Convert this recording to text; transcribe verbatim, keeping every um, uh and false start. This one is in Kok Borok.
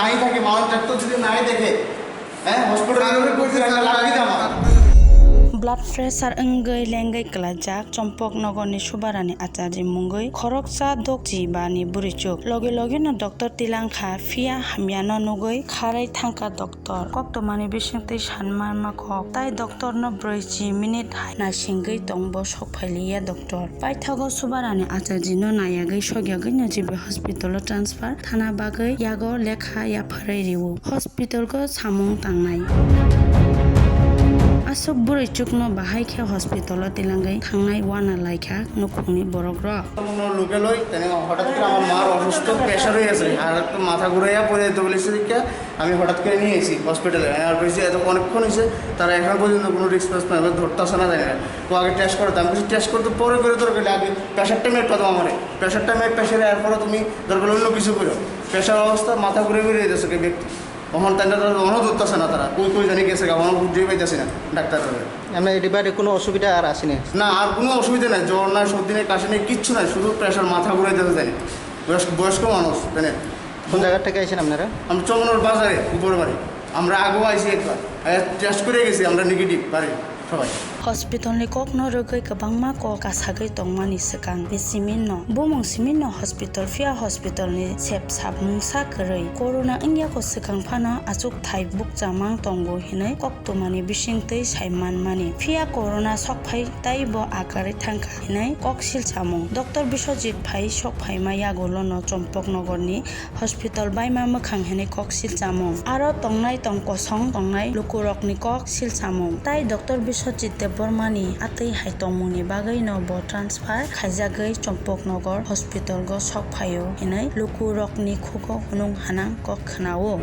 নাই থাকে, মানুষ ডাক্তার যদি নাই দেখে, হ্যাঁ, হসপিটালে আমি বুঝি না, লাভ কি আমার? Blood pressure wngwi lengwi kwlaijak Chompok Nogorni Subarani Acharya mungwi khoroksa dokchi bani bwrwichuk. Logi logino doctor tilangkha, phiya hamyano nugwi kharwi thangkha doctor. Koktwmani bisingtwi sanma kok, tai doctorno brwichi minute hai naisingwi tongbo sokphailiya doctor. Paithago Subarani Acharjino naiyagwi sokyagwino G B hospitalo transfer thana bagwi yago lekha yapharwi rwo. Hospitalgo samung tangnai. Aswk bwrwichukno bahai khe hospitalo tilangwi thangnai wana laikha nukhungni borokrok. কোনো লোকে লই, তেনে হঠাৎ করে আমার মার অসুস্থ, প্রেশার হয়ে গেছে, আর একটু মাথা ঘুরাইয়া পড়ে যেতে বলেছে দেখে আমি হঠাৎ করে নিয়ে এসেছি হসপিটালে। আর হয়েছে এত অনেকক্ষণ হয়েছে, তারা এখন পর্যন্ত কোনো রেসপন্স পায় না, এবার ধরতেছে না, জানি না। তো আগে টেস্ট করো, আমি কিছু টেস্ট করতে পরে করে দরকার হলে আগে প্রেশারটা মেট পাতাম আমার, প্রেশারটা মেট প্রেশারে এরপরে তুমি দরকার হলে অন্য কিছু করো। প্রেশার অবস্থা, মাথা ঘুরে ঘুরে যেতেছে ব্যক্তি। তখন তারা, তারা তখনও ধরতেছে না, তারা কই কই জানি গেছে গা, অনেক বুঝতেই পাইতেছি না ডাক্তাররা। এমনি এটি বাদে কোনো অসুবিধা আর আসেনি? না, আর কোনো অসুবিধা নাই, জ্বর নাই, সর্দি নাই, কাশি নাই, কিচ্ছু নাই, শুধু প্রেশার, মাথা ঘুরে যেতে জানি। বয়স্ক, বয়স্ক মানুষ, জানেন। কোন জায়গা থেকে আইছেন আপনারা? আমরা চমনর বাজারে, উপরে বাড়ি। আমরা আগেও আইছি একবার, টেস্ট করে গেছি আমরা, নেগেটিভ বাড়ি সবাই। Hospitalni kokno rwgwi kwbangma kok kasagwi tongmani swkang ni siminno, bumung siminno hospital, phiya hospitalni sep sap mungsa kwrwi. Corona wngya ko swkang phano achukthai bukchamang tongo hinwi koktwmani bisingtwi sai manmani. Phiya corona sokphai taibo akarwi thangkha hinwi koksil samung. Doctor Biswajit phai sokphaima yagulono Chompok Nogorni hospital baima mwkhang hinwi kok silchamung. Aro tongnai tong kosong tongnai lukurokni kok silchamung. Tai Doctor Biswajit Debbarmani atwi hai tongmungni bagwino bo transfer khaijagwi Chompok Nogor hospitalgo sok phaio hinwi lukurokni khugo hwnung hanang kok khwnao.